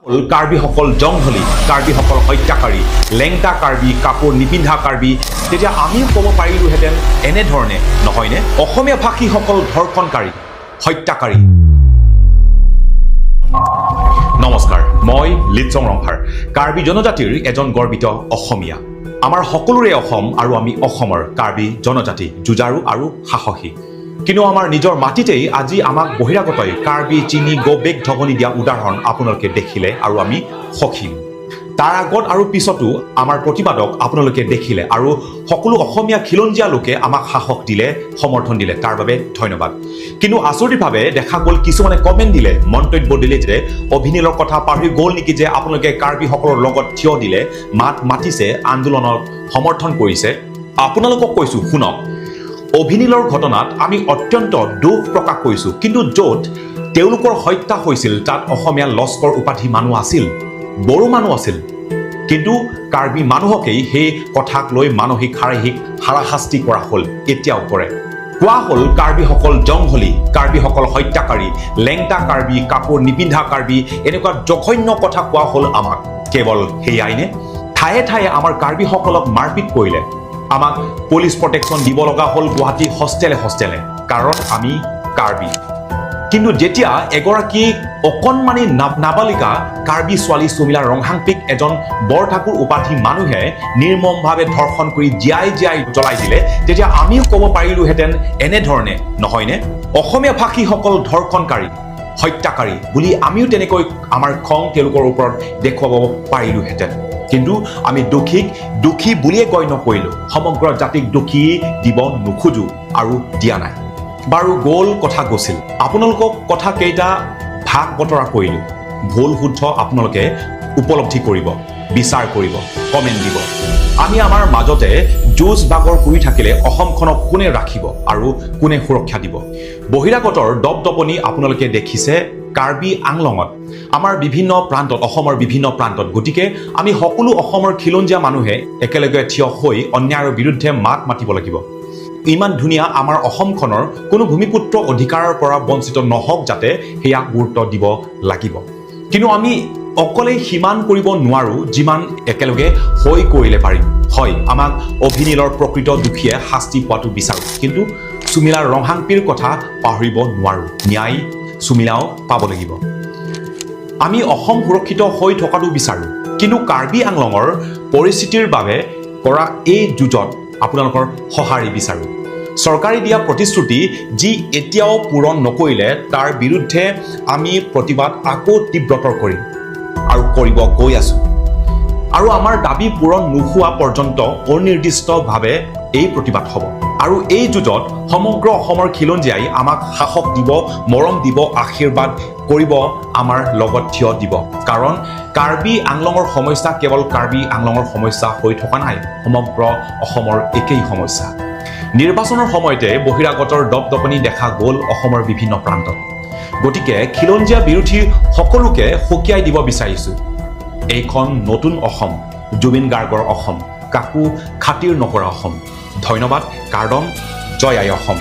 কাৰ্বিসকল জংঘলী, কাৰ্বিসকল হত্যাকাৰী, লেংটা কাৰ্বি, কাপোৰ নিপিন্ধা কাৰ্বি, তেতিয়া আমিও ক'ব পাৰিলোহেঁতেন এনেধৰণে, নহয়নে? অসমীয়া ভাষীসকল ধৰ্ষণকাৰী, হত্যাকাৰী। নমস্কাৰ, মই লিটচং ৰংফাৰ, কাৰ্বি জনজাতিৰ এজন গৰ্বিত অসমীয়া। আমাৰ সকলোৰে অসম আৰু আমি অসমৰ কাৰ্বি জনজাতি যুঁজাৰু আৰু সাহসী। কিন্তু আমাৰ নিজৰ মাটিতেই আজি আমাক বহিৰাগতই কাৰ্বি চিনি গবেক ধ্বনি দিয়া উদাহৰণ আপোনালোকে দেখিলে আৰু আমি সখিলো। তাৰ আগত আৰু পিছতো আমাৰ প্ৰতিবাদক আপোনালোকে দেখিলে আৰু সকলো অসমীয়া খিলঞ্জীয়া লোকে আমাক সাহস দিলে, সমৰ্থন দিলে, তাৰ বাবে ধন্যবাদ। কিন্তু আচৰিতভাৱে দেখা গ'ল, কিছুমানে কমেণ্ট দিলে, মন্তব্য দিলে যে অভিনীলৰ কথা পাহৰি গ'ল নেকি যে আপোনালোকে কাৰ্বিসকলৰ লগত থিয় দিলে, মাত মাতিছে, আন্দোলনক সমৰ্থন কৰিছে। আপোনালোকক কৈছোঁ, শুনক, অভিনীলৰ ঘটনাত আমি অত্যন্ত দুখ প্ৰকাশ কৰিছোঁ। কিন্তু য'ত তেওঁলোকৰ হত্যা হৈছিল, তাত অসমীয়া লস্কৰ উপাধি মানুহ আছিল, বড়ো মানুহ আছিল। কিন্তু কাৰ্বি মানুহকেই সেই কথাক লৈ মানসিক, শাৰীৰিক হাৰাশাস্তি কৰা হ'ল, এতিয়াও কৰে। কোৱা হ'ল কাৰ্বিসকল জংঘলী, কাৰ্বিসকল হত্যাকাৰী, লেংটা কাৰ্বি, কাপোৰ নিপিন্ধা কাৰ্বি, এনেকুৱা জঘন্য কথা কোৱা হ'ল আমাক। কেৱল সেয়াই নে? ঠায়ে ঠায়ে আমাৰ কাৰ্বিসকলক মাৰপিট কৰিলে। আমাক পুলিচ প্ৰটেকশ্যন দিব লগা হ'ল গুৱাহাটী হোষ্টেলে হোষ্টেলে, কাৰণ আমি কাৰ্বি। কিন্তু যেতিয়া এগৰাকী অকণমানি নাবালিকা কাৰ্বি ছোৱালী চুমিলা ৰংহাংপিক এজন বৰঠাকুৰ উপাধি মানুহে নিৰ্মমভাৱে ধৰ্ষণ কৰি জীয়াই জীয়াই জ্বলাই দিলে, তেতিয়া আমিও ক'ব পাৰিলোহেঁতেন এনেধৰণে, নহয়নে? অসমীয়া ভাষীসকল ধৰ্ষণকাৰী, হত্যাকাৰী বুলি আমিও তেনেকৈ আমাৰ খং তেওঁলোকৰ ওপৰত দেখুৱাব পাৰিলোহেঁতেন। কিন্তু আমি দোষীক দোষী বুলিয়ে গণ্য কৰিলোঁ। সমগ্ৰ জাতিক দোষী দিব নোখোজো আৰু দিয়া নাই। বাৰু, গ'ল কথা গৈছিল। আপোনালোকক কথা কেইটা ভাগ বতৰা কৰিলোঁ। ভুল শুদ্ধ আপোনালোকে উপলব্ধি কৰিব, বিচাৰ কৰিব, কমেণ্ট দিব। আমি আমাৰ মাজতে যুঁজ বাগৰ কৰি থাকিলে অসমখনক কোনে ৰাখিব আৰু কোনে সুৰক্ষা দিব? বহিৰাগতৰ দপদপনি আপোনালোকে দেখিছে কাৰ্বি আংলঙত, আমাৰ বিভিন্ন প্ৰান্তত, অসমৰ বিভিন্ন প্ৰান্তত। গতিকে আমি সকলো অসমৰ খিলঞ্জীয়া মানুহে একেলগে থিয় হৈ অন্যায়ৰ বিৰুদ্ধে মাত মাতিব লাগিব। ইমান ধুনীয়া আমাৰ অসমখনৰ কোনো ভূমিপুত্ৰ অধিকাৰৰ পৰা বঞ্চিত নহওক যাতে, সেয়া গুৰুত্ব দিব লাগিব। কিন্তু আমি অকলে সিমান কৰিব নোৱাৰোঁ, যিমান একেলগে হৈ কৰিলে পাৰিম। হয়, আমাক অভিনীলৰ প্ৰকৃত দোষীয়ে শাস্তি পোৱাটো বিচাৰোঁ, কিন্তু চুমিলা ৰংহাংপিৰ কথা পাহৰিব নোৱাৰোঁ। ন্যায় চুমিলাও পাব লাগিব। আমি অসম সুৰক্ষিত হৈ থকাটো বিচাৰোঁ, কিন্তু কাৰ্বি আংলঙৰ পৰিস্থিতিৰ বাবে কৰা এই যুঁজত আপোনালোকৰ সঁহাৰি বিচাৰোঁ। চৰকাৰে দিয়া প্ৰতিশ্ৰুতি যি এতিয়াও পূৰণ নকৰিলে, তাৰ বিৰুদ্ধে আমি প্ৰতিবাদ আকৌ তীব্ৰতৰ কৰিম আৰু কৰিব গৈ আছোঁ। আৰু আমাৰ দাবী পূৰণ নোহোৱা পৰ্যন্ত অনিৰ্দিষ্টভাৱে এই প্ৰতিবাদ হ'ব। আৰু এই যুঁজত সমগ্ৰ অসমৰ খিলঞ্জীয়াই আমাক সাহস দিব, মৰম দিব, আশীৰ্বাদ কৰিব, আমাৰ লগত থিয় দিব। কাৰণ কাৰ্বি আংলঙৰ সমস্যা কেৱল কাৰ্বি আংলঙৰ সমস্যা হৈ থকা নাই, সমগ্ৰ অসমৰ একেই সমস্যা। নিৰ্বাচনৰ সময়তে বহিৰাগতৰ দপদপনি দেখা গ'ল অসমৰ বিভিন্ন প্ৰান্তত। গতিকে খিলঞ্জীয়া বিৰোধী সকলোকে সকীয়াই দিব বিচাৰিছোঁ, এইখন নতুন অসম, জুবিন গাৰ্গৰ অসম, কাকো খাতিৰ নকৰা অসম। ধন্যবাদ। কাৰ্দম। জয় আই অসম।